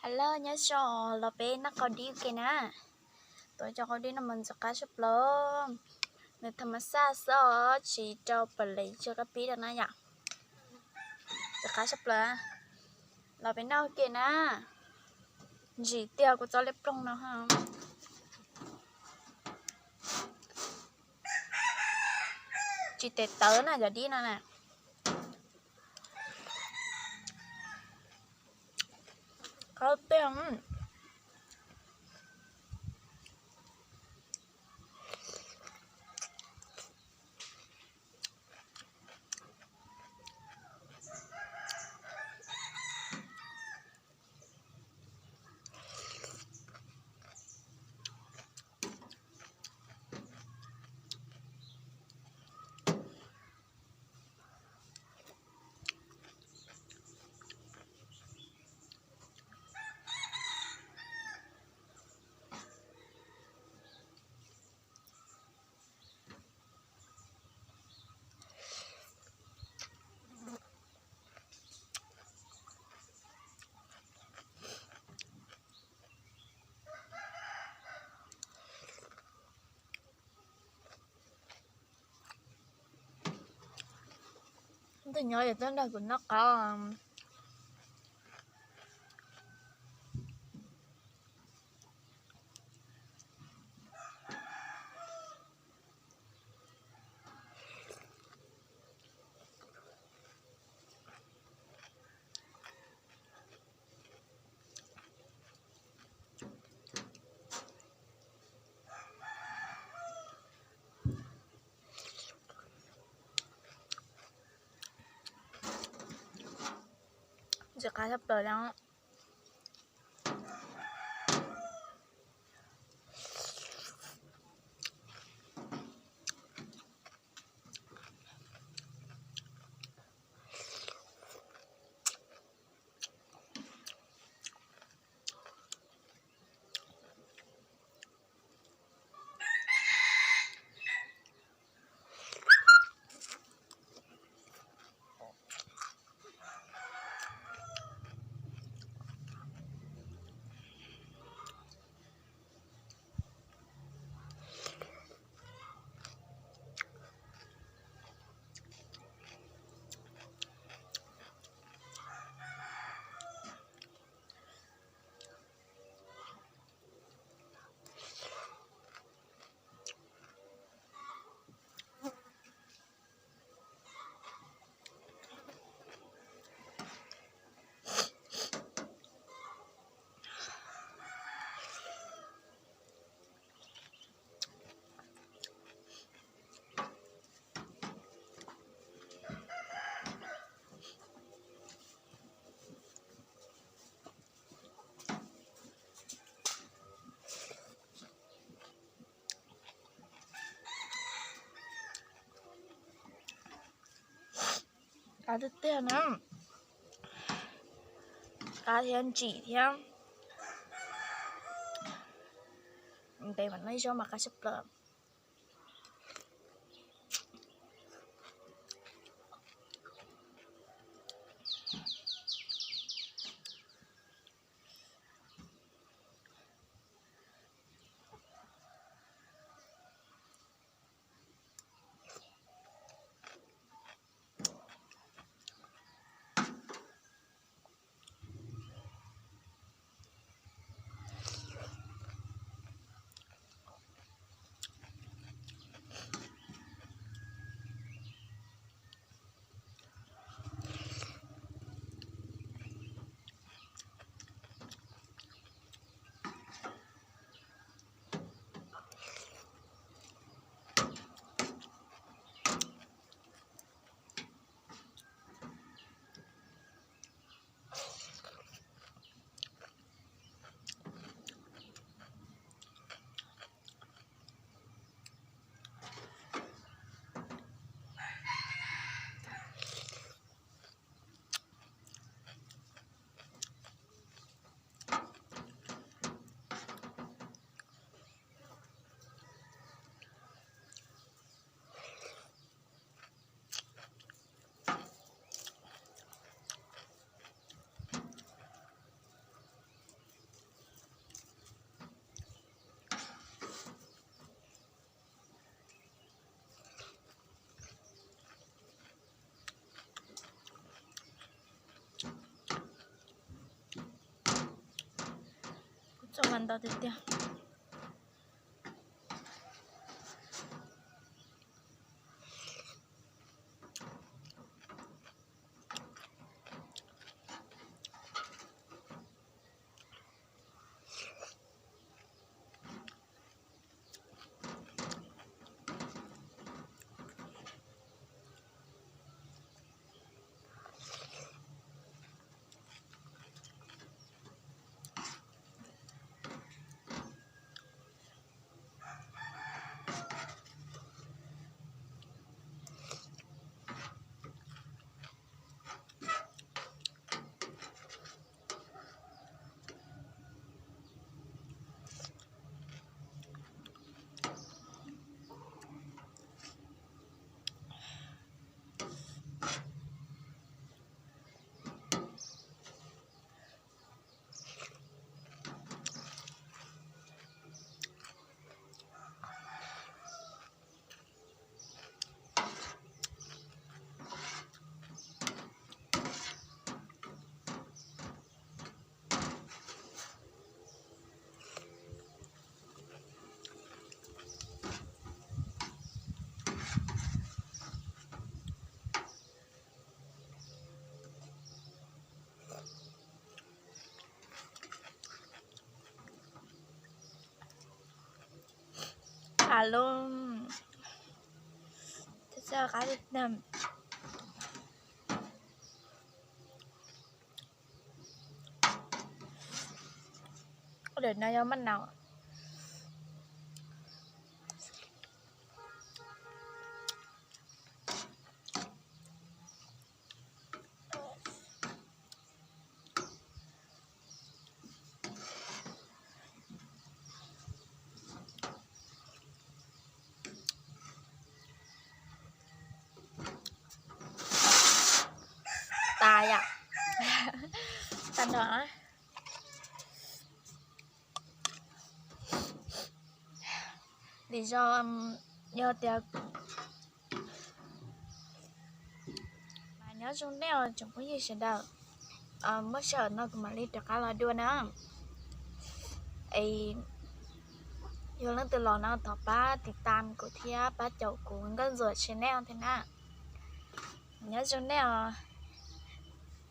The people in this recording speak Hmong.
Hello, nyob zoo, los peb noj qaub dib ua ke na. Tuav cov qaub dib no mas ntxim qab tshaj plaws. Nws tham mas xaj xwb os, tsis rau pam lev tsis qab pib rau na yom. Ntxim qab tshaj plaws. Los peb noj ua ke na. Ntsim tiag kuv txoj liab ploog no. Tsis tes tawv na cov dib no na. Qab tiag. Tus nyob yog tub nrog kuv noj qaub. Ntxim qab tshaj plaws li. Qab tiag tiag na. Qab thiab ntsim thiab. Ntev mas noj ib zaug mas qab tshaj plaws. Ua mas ntau tiag tiag. Alo, txhob qab li na. Ua daim no yog maj nau. Tas yom. Tag nrho na. Li zoo, yog tias, mas nyob zoo nej os tsoom phooj ywg sawv daws. Muaj sij hawm no kuv mam li rov qab los dua na. Es yog leej twg los no thov pab tiv tam kuv thiab pab caum kuv Nkauj Ntxuam channel thiab na. Nyob zoo nej os.